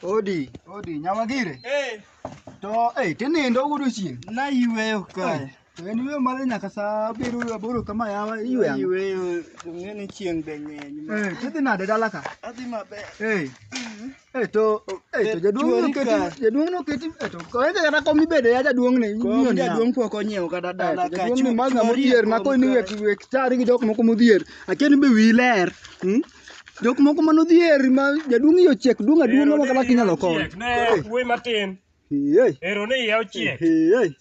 Odi, odi, nyawagire. Eh. To, eh, tinindo godiochieng'. Nayueyo kae. To en yueyo mar nyaka saa abiriyo aboro kama yawa iyueyo ang'o? Nayueyo, ong'e ni chieng' be ng'eny. Eh, tidhi nade dala ka? Adhi maber. Eh. Eh, to, eh, to jaduong' Chuori noketi, ka. jaduong' noketi, eh, to koenga kata kom ibede ya jaduong' ne. Kom imiyo ni jaduong' pok onyiewo kata Eh, dala to ka. jaduong' ni ma ng'ama Chuori e odhier ma kom koni kae. wek wek chari gi jok moko modhier. Akia ni be wiyi ler. Hmm? Jok moko manodhier ma jaduong' iye ochiek duong' aduong'a ma kata kinyalo kony. Ochiek, ne wuoyi matin. Hey. Ero ni iye ochiek. Hey.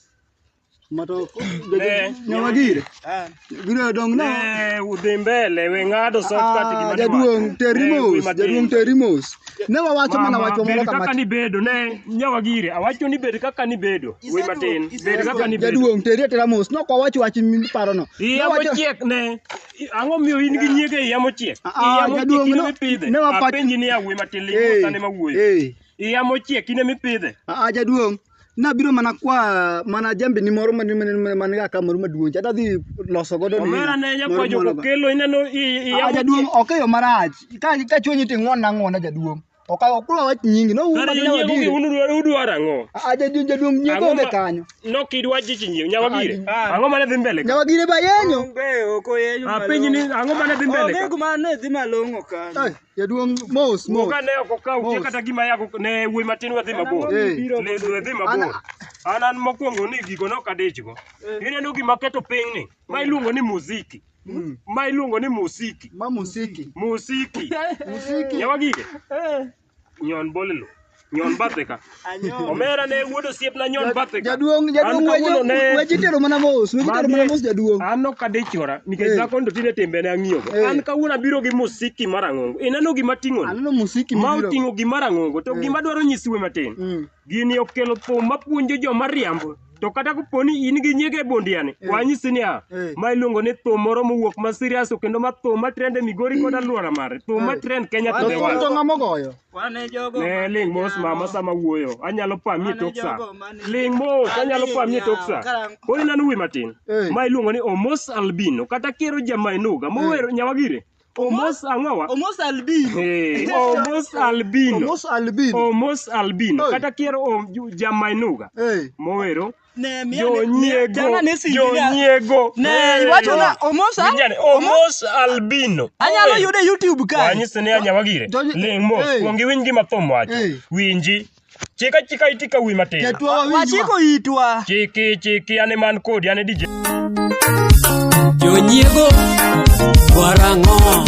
Mato Ne. nyawagire. Ah. Biro dong na. Ne udhi mbele we ng'ado shortcut Ah, gima ni jaduong' wacho. teri Ne, wuoyi mos, matin. jaduong' teri mos. Ne wawacho mana Mama, wach moro bed kama. kaka nibedo ne nyawagire awacho ni bed kaka nibedo wuoyi matin bed kaka nibedo Jaduong' teri atera mos. Nok wawach wach miparono. Ne iya wacho- mochiek ne ang'o miyo in gi nyiego e iya mochiek Ah, ah, iya mochiek jaduong' in no- mipidhe ne wapach- apenji ni ya wuoyi matin ling' Eh, mos ane mawuoyo eh. iya mochiek in emipidhe Ah, ah, jaduong' nabiro mana kwa mana jambe ni moro man man man ga kamoro maduong' cha tadhi loso godo ni omera ne moro nyakwa moro joko ga. kelo ineno iya Ah, jaduong' ok e yo marach ka ka chwenyi to ing'won na ng'wona jaduong' ok ok wach nyingi no Kare jonyiego gi un udwaro ang'o? Ah, jaduong' jaduong' nyiego Ang'o onge ma- kanyo Nokidwa jich nyiew nyawagire. Ah. Ang'o mane dhi mbele ka? nyawagire ba yenyo Onge, ok oyenyo Apenji ni ang'o mane dhi mbele Onge ka? kuma ne dhi malong'o kanyo. Eh, jaduong' mos mos Wuoka ne ok okaw kia Mos. kata gima yago ne wuoyi matin wadhi mabor. Eh. Le wadhi mabor. An mokwongo ni gigo ne ok adichgo. Ineno gima keto piny ni ma iluongo ni muziki. Ma iluongo ni musiki. Ma musiki Musiki. musiki Nyawagire. Nyon bolelo. Nyon bathe ka. Anyon. Omera ne wuod osiepna nyon bathe ka. jaduong' jaduong' An kawuono ne- weche itero mana mos weche itero mana mos jaduong' An ok adichora nikech Eh. dhako to tinde timbene ang'iyogo. Eh. An kawuono abiro gi musiki marang'ongo. Ineno gima ting'oni? aneno musiki Ma mibiro oting'o gima rang'ongo to gima dwaro nyisiwe matin. Gini okelo thum mapuonjo joma riambo. To kata kopo ni in gi nyiego e bondiani, wanyisi niya, Eh. ma iluongo ni thum moro mowuok ma serious kendo ma thum ma trend e Migori kod alwora mare. Thum ma trend Kenya to to the thum world. to ng'ama ogoyo Wan e jogo Ne mane ling mos nyalo. mama sama wuoyo, anyalo pami e Mane tok sa. jogo mane- Ling mos, anyalo Aling pami e tok sa. yawa, karang- Koro ineno wi matin. Eh. Ma iluongo ni Omos Albino kata Kero Jamainuga mowero nyawagire. Omos ang'owa? Omos Albino. Eh, Omos Albino. Omos albino Omos Albino Oi. kata Kero Jamainuga eh mowero Ne, miya jonyiego tang'ane simbi ne- jonyiego. Ne, Eh, iwacho na Omos a- Winjane, Omos Albino. Anyalo Mowero. yude YouTube kae. Wanyisi ni anyawagire. Ling mos, Hey. kuong iwinj gima thum wacho. Hey. Winji. Chika chika iti ka wi matin. ketwa wawinjwa Wachiko itwa. Chiki chiki ane man kodi ane DJ. Jonyiego dwarang'o?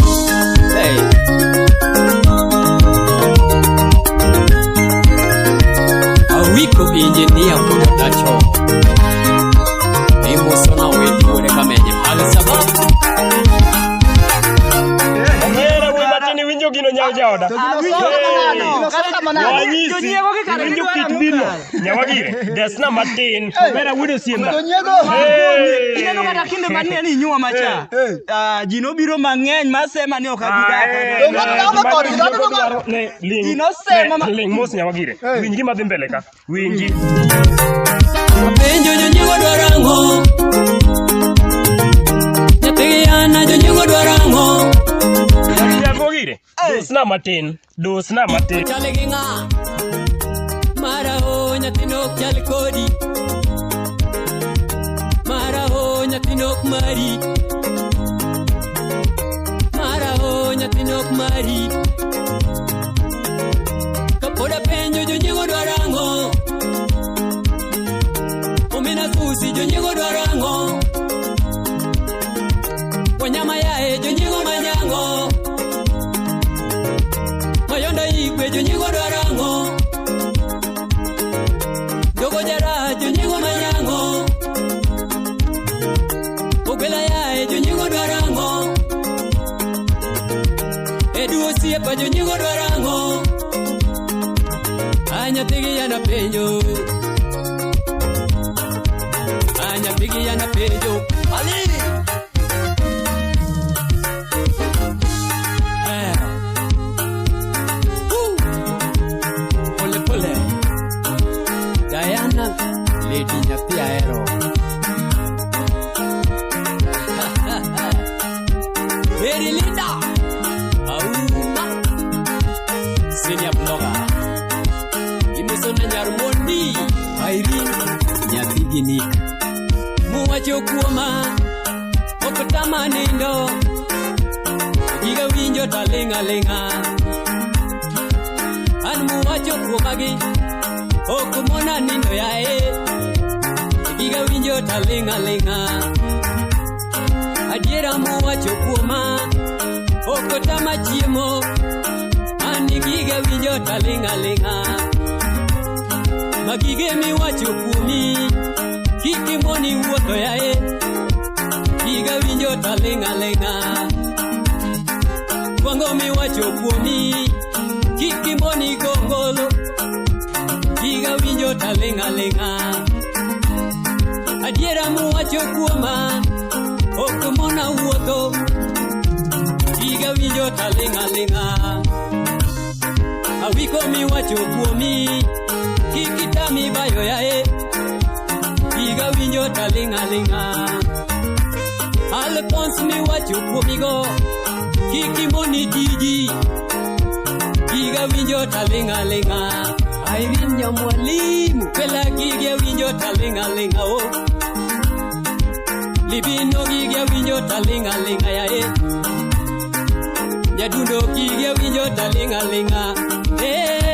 Hey. Awiko injinia wuod Otacho. Imosona wedi wuode Kamenya. Alisabab. Omera wuoyi matin iwinjo gino nyawo jaoda. To gino somo kama nade? Gino somo kama nade? Wanyisi. Jonyiego gi kare Iwinjo gidwaro kit ang'o bino. kare? Nyawagire. Desna matin. Omera wuod osiepna. Jonyiego Hey. Ineno kata kinde mane ni inyuoma cha. Eh. Ah, ji nobiro mang'eny masema ni ok abi Ah, dak. eh, Donge ng'ato onge kodgi, dhano gima donge- dwaro- ne, ling. Ji nosema Ne, ma- ling mos nyawagire. Hey. Winj gima dhi mbele ka. Winji. Apenjo jonyiego dwarang'o? Nyathi yana jonyiego dwarang'o? Nyawagire. Dusna matin. Dusna matin. Chal gi ng'a? Mara o nyathino ok chal kodi. Mara o nyathino ok mari. Mara o nyathino ok mari. Kapod apenjo jonyiego dwarang'o? Omena susi jonyiego dwarang'o? Wanyama yae jonyiego manyang'o? Mayondo igwe jonyiego dwarang'o? Jogo jara jonyiego manyang'o? Ogwela yae jonyiego dwarang'o? Edu osiepa jonyiego dwarang'o? A nyathigi yana penjo. A nyathigi yana penjo. Ali! Eh. Woo! Pole pole. Diana, Lady Nyathi Ahero. Mary Linda. Auma. Senior blogger. Irene nyathi gi Nick muwacho kuoma ok tama nindo giga winjo taling' aling'a an muwacho kuomagi ok mona nindo yae giga winjo taling' aling'a adiera muwacho kuoma ok tama chiemo an giga winjo taling' aling'a magige miwacho kuomi kik imoni wuotho yae giga winjo taling' aling'a kwango miwacho kuomi kik imoni gongolo giga winjo taling' aling'a adiera muwacho kuoma ok mona wuotho giga winjo taling' aling'a awiko miwacho kuomi kik itami bayo yae giga winjo taling' aling'a Alphonse miwacho kuomigo kik imoni tiji giga winjo taling' aling'a Irene nyamwalimu kela gige winjo taling' aling'a o Libino gige winjo taling' aling'a yae Nyadundo gige winjo taling' aling'a. Eh.